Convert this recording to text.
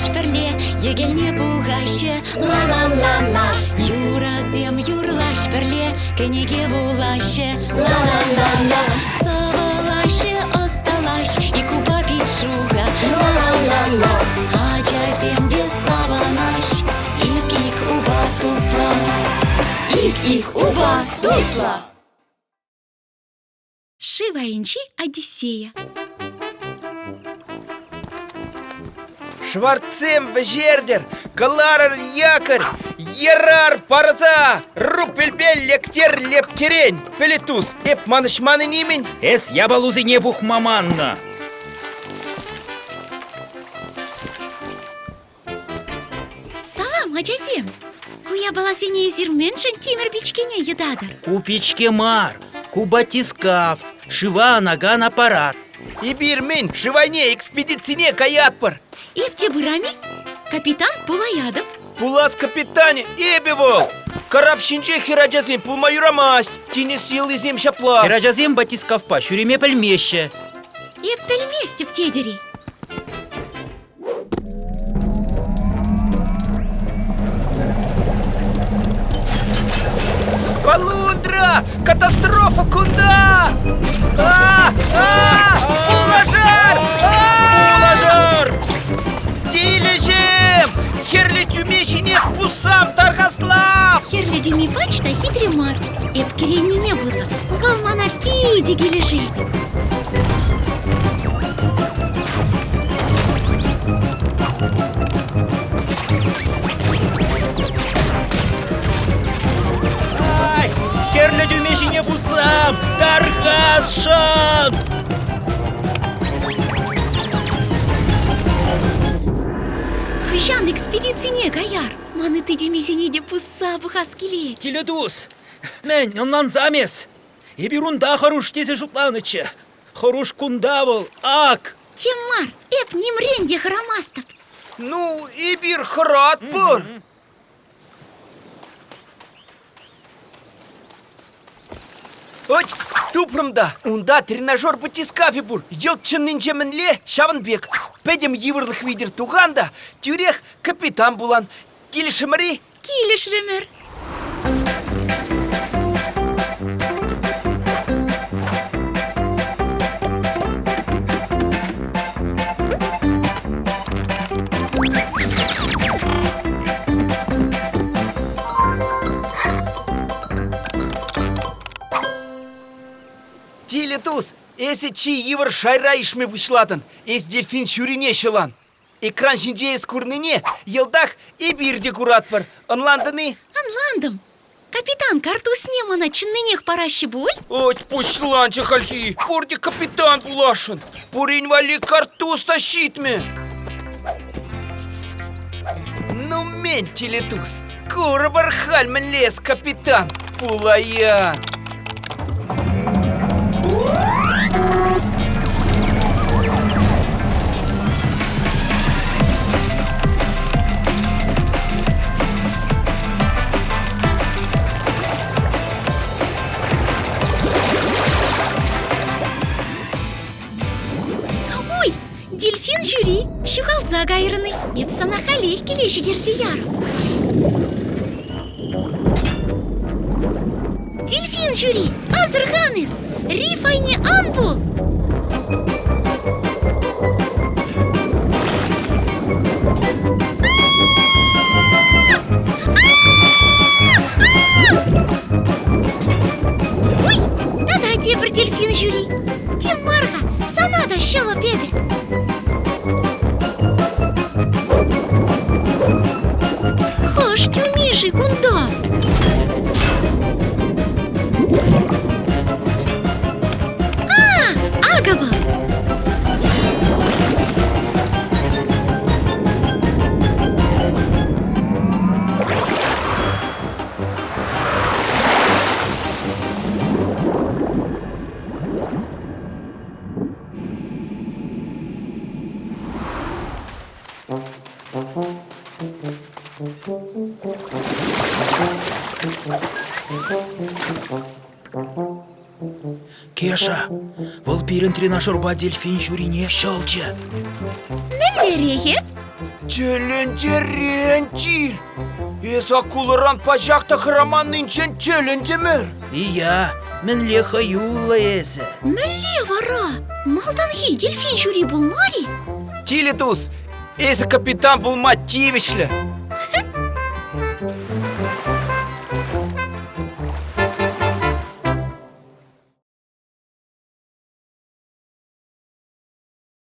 Юрлаҫ пӗрле, йӗкелне пухаҫҫӗ. Ла-ла-ла-ла. Юрӑсем юрлаҫ пӗрле, кӗнеке вулаҫҫӗ. Ла-ла-ла-ла. Сӑвӑлаҫҫӗ, ӑсталаҫ, ик упа пит шухӑ. Ла-ла-ла-ла. Ачасем те савӑнаҫ, ик-ик упа туслӑ. Ик-ик упа туслӑ. Шыв айӗнчи Одиссея. Шварцсем вӗҫертӗр, кӑларӑр якорь, ярар парса, рупельпе лектер лепкерен. Пӗлетус, эп манӑҫман нимӗн. Эс япалусене пухма маннӑ. Салам, ачасем! Ку япаласене эсир мӗншӗн тимӗр пичкене йӑтатӑр? Ку пичке мар, ку батискаф, шыва анакан аппарат. Эпир мӗн, шывайне экспедицине каятпӑр. Эп те пырам-и? Капитан пулаятӑп. Пулас капитанӗ эпӗ вӑл. Карап ҫинче хӗрачасем пулма юрамасть. Тинӗс йӑлисем ҫапла. Хӗрачасем батискафпа ҫӳреме пӗлмеҫҫӗ. Эп пӗлместӗп тетӗр-и? Полундра! Катастрофа кунта! А! А! Пулӑшӑр! Пулӑшӑр! Тилӗҫем! Хӗрлӗ тӳме ҫине пуссам тархаслап! Хӗрлӗ тӳми пач та хитре мар. Эп кӗреннине пусӑп. Вӑл мана питӗ килӗшет. Ай, хӗрлӗ тӳме ҫине пуссам! Тархасшӑн! Хӑҫан экспедицине каяр? Ман ытти тӳмесене те пусса пӑхас килет. Тилӗ тус, мӗн, ӑнлансам эс? Эпир унта хӑруш тесе шутланӑччӗ. Хӑруш кунта вӑл, ак! Тем мар, эп нимрен те хӑрамастӑп. Ну, эпир хӑратпӑр. Ӑть, тупрӑм та. Унта тренажер батискафӗ пур. Йӑлт чӑннинче мӗнле, ҫавӑн пек. Пӗтӗм йывӑрлӑх витӗр тухан та тӳрех капитан пулан. Килӗшрӗмӗр-и? Килӗшрӗмӗр. Тилӗ тус, эсӗ чи йывӑр шайра ишме пуҫлатӑн. Эс дельфин ҫурине ҫӑлан. Экран ҫинче эс курнине йӑлтах эпир те куратпӑр. Ӑнлантӑн-и? Ӑнлантӑм. Капитан картусне мана чӑннинех параҫҫӗ пуль? Ӑть, пуҫланчӗ хальхи. Пурте капитан пуласшӑн. Пурин валли картус та ҫитмӗ. Ну, мен, телетус, курӑпӑр халь мӗнле эс капитан пулаян. Ой, дельфин ҫури, ҫухалса кайрӑн-и? Эп сана халех киле ҫитерсе ярӑп. Дельфин ҫури, асӑрхан эс! Риф айне ан пул! Ой, тата тепӗр дельфин ҫури. Тем мар-ха, сана та ҫӑлӑп эпӗ. Хӑш тӳми-ши кунта? А, акӑ вӑл! Кеша, вӑл пирӗн тренажерпа дельфин ҫурине ҫӑлчӗ. Мӗнлерех эп? Тӗлӗнтерен тил! Эс акулӑран пачах та хӑраманнинчен тӗлӗнтӗмӗр. Ия, мӗнле хӑюллӑ эсӗ. Мӗнле вара? Малтанхи дельфин ҫури пулмарӗ? Тилӗ тус, эсӗ капитан пулма тивӗҫлӗ.